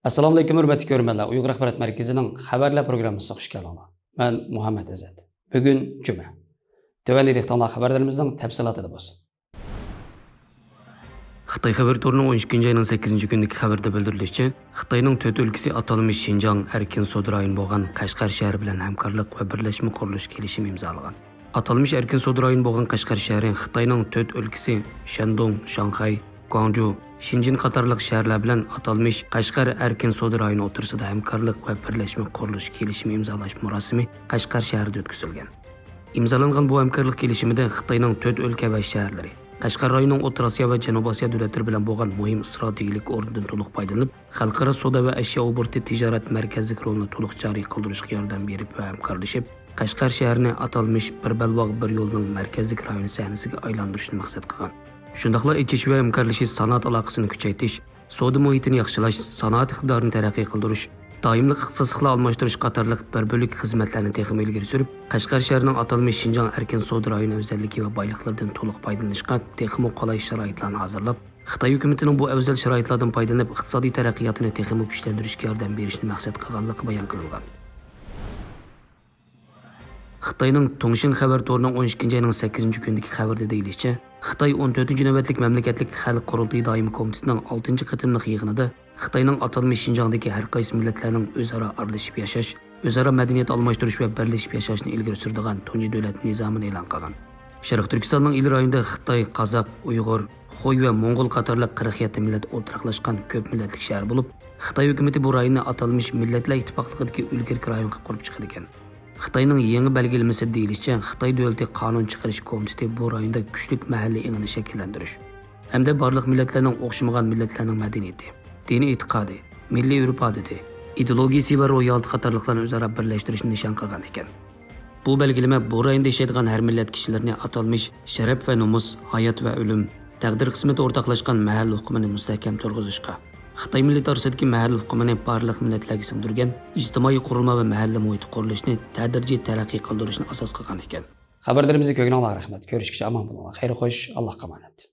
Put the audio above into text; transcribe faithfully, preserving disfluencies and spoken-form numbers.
ئەسسالامۇئەلەيكۇم، ھۆرمەتلىك كۆرۈرمەنلەر. ئۇيغۇر ئاخبارات مەركىزىنىڭ خەۋەرلەر پروگراممىسىغا خۇش كەلدىڭلار. مەن مۇھەممەد ئىززەت. بۈگۈن جۈمە. تۆۋەندە دىققىتىڭلار خەۋەرلىرىمىزنىڭ تەپسىلاتىدا بولسۇن. خىتاي خەۋەر تورىنىڭ ئون ئىككىنچى ئاينىڭ سەككىزىنچى كۈنىدىكى خەۋىرىدە بىلدۈرۈلۈشىچە، خىتاينىڭ تۆت ئۆلكىسى ئاتالمىش شىنجاڭ ئەركىن سودا رايونى بولغان قەشقەر شەھىرى بىلەن ھەمكارلىق ۋە بىرلەشمە قۇرۇلۇش كېلىشىمى ئىمزالىغان. ئاتالمىش ئەركىن سودا رايونى بولغان قەشقەر شەھىرى خىتاينىڭ تۆت ئۆلكىسى شەندۇڭ، شاڭخەي، گۇاڭجۇ، شېنجېن قاتارلىق شەھەرلەر بىلەن ئاتالمىش قەشقەر ئەركىن سودا رايونى ئوتتۇرىسىدا ھەمكارلىق ۋە بىرلەشمە قۇرۇلۇش كېلىشىمى ئىمزالاش مۇراسىمى قەشقەر شەھىرىدە ئۆتكۈزۈلگەن. ئىمزالانغان بۇ ھەمكارلىق كېلىشىمىدە خىتاينىڭ تۆت ئۆلكە ۋە شەھەرلىرى، قەشقەر رايونىنىڭ ئوتتۇرا ئاسىيا ۋە جەنۇبىي ئاسىيا دۆلەتلىرى بىلەن بولغان مۇھىم ئىستراتېگىيەلىك ئورنىدىن تولۇق پايدىلىنىپ، خەلقئارا سودا ۋە ئەشيا ئوبوروتى تىجارەت مەركەزلىك رولىنى تولۇق جارى قىلدۇرۇشقا ياردەم بېرىپ ۋە ھەمكارلىشىپ، قەشقەر شەھىرىنى ئاتالمىش بىر بەلباغ بىر يولنىڭ مەركەزلىك رايونى سەھنىسىگە ئايلاندۇرۇشنى مەقسەت قىلغان. شۇنداقلا ئېچىش ۋە ھەمكارلىشىش، سانائەت ئالاقىسىنى كۈچەيتىش، سودا مۇھىتىنى ياخشىلاش، سانائەت ئىقتىدارىنى تەرەققىي قىلدۇرۇش، دائىملىق ئىختىساسلىقلار ئالماشتۇرۇش قاتارلىق بىر بۆلەك خىزمەتلەرنى تېخىمۇ ئىلگىرى سۈرۈپ، قەشقەر شەھىرىنىڭ ئاتالمىش شىنجاڭ ئەركىن سودا رايونى ئەۋزەللىكى ۋە بايلىقلىرىدىن تولۇق پايدىلىنىشقا تېخىمۇ قولاي شارائىتلارنى ھازىرلاپ، خىتاي ھۆكۈمىتىنىڭ بۇ ئەۋزەل شارائىتلاردىن پايدىلىنىپ، ئىقتىسادىي تەرەققىياتىنى تېخىمۇ كۈچلەندۈرۈشكە ياردەم بېرىشنى مەقسەت قىلغانلىقى بايان قىلىنغان. خىتاينىڭ تۇڭشىڭ خەۋەر تورىنىڭ ئون ئىككىنچى ئاينىڭ سەككىزىنچى كۈنىدىكى خەۋىرىدە دېيىلىشىچە، خىتاي ئون تۆتىنچى نۆۋەتلىك مەملىكەتلىك خەلق قۇرۇلتىيى دائىمىي كومىتېتىنىڭ ئالتىنچى قېتىملىق يىغىنىدا خىتاينىڭ ئاتالمىش شىنجاڭدىكى ھەر قايسى مىللەتلەرنىڭ ئۆزئارا ئارىلىشىپ ياشاش، ئۆزئارا مەدەنىيەت ئالماشتۇرۇش ۋە بىرلىشىپ ياشاشنى ئىلگىرى سۈرىدىغان تۇنجى دۆلەت نىزامىنى ئېلان قىلغان. شەرقىي تۈركىستاننىڭ ئىلى رايونىدا خىتاي، قازاق، ئۇيغۇر، خۇي ۋە موڭغۇل قاتارلىق قىرىق يەتتە مىللەت ئولتۇراقلاشقان كۆپ مىللەتلىك شەھەر بولۇپ، خىتاي ھۆكۈمىتى بۇ رايوننى ئاتالمىش مىللەتلەر ئىتتىپاقلىقىدىكى ئۆلكىلىك رايونغا قۇرۇپ چىقىدىكەن. خىتاينىڭ يېڭى بەلگىلىمىسىدە دېيىلىشىچە، خىتاي دۆلىتى قانۇن چىقىرىش كومىتېتى بۇ رايوندا كۈچلۈك مەھەللە ئېڭىنى شەكىللەندۈرۈش ھەمدە بارلىق مىللەتلەرنىڭ ئوخشىمىغان مىللەتلەرنىڭ مەدەنىيىتى، دىنىي ئېتىقادى، مىللىي ئۆرپ-ئادىتى، ئىدېئولوگىيىسى ۋە روھىياتى قاتارلىقلارنى ئۆزئارا بىرلەشتۈرۈشنى نىشان قىلغان ئىكەن. بۇ بەلگىلىمە بۇ رايوندا ياشايدىغان ھەر مىللەت كىشىلىرىنى ئاتالمىش شەرەپ ۋە نومۇس، ھايات ۋە ئۆلۈم، تەقدىر قىسمىتى ئورتاقلاشقان مەھەللە ئۇقۇمىنى مۇستەھكەم تۇرغۇزۇشقا، خىتاي مىللىتى ئارىسىدىكى مەھەللە ئۇقۇمىنى بارلىق مىللەتلەرگە سىڭدۈرگەن ئىجتىمائىي قۇرۇلما ۋە مەھەللە مۇھىتى قۇرۇلۇشىنى تەدرىجىي تەرەققىي قىلدۇرۇشنى ئاساس قىلغان ئىكەن. خەۋەرلىرىمىزنى كۆرگىنىڭلارغا رەھمەت. كۆرۈشكىچە ئامان بولۇڭلار. خەير خوش، ئاللاھقا ئامانەت.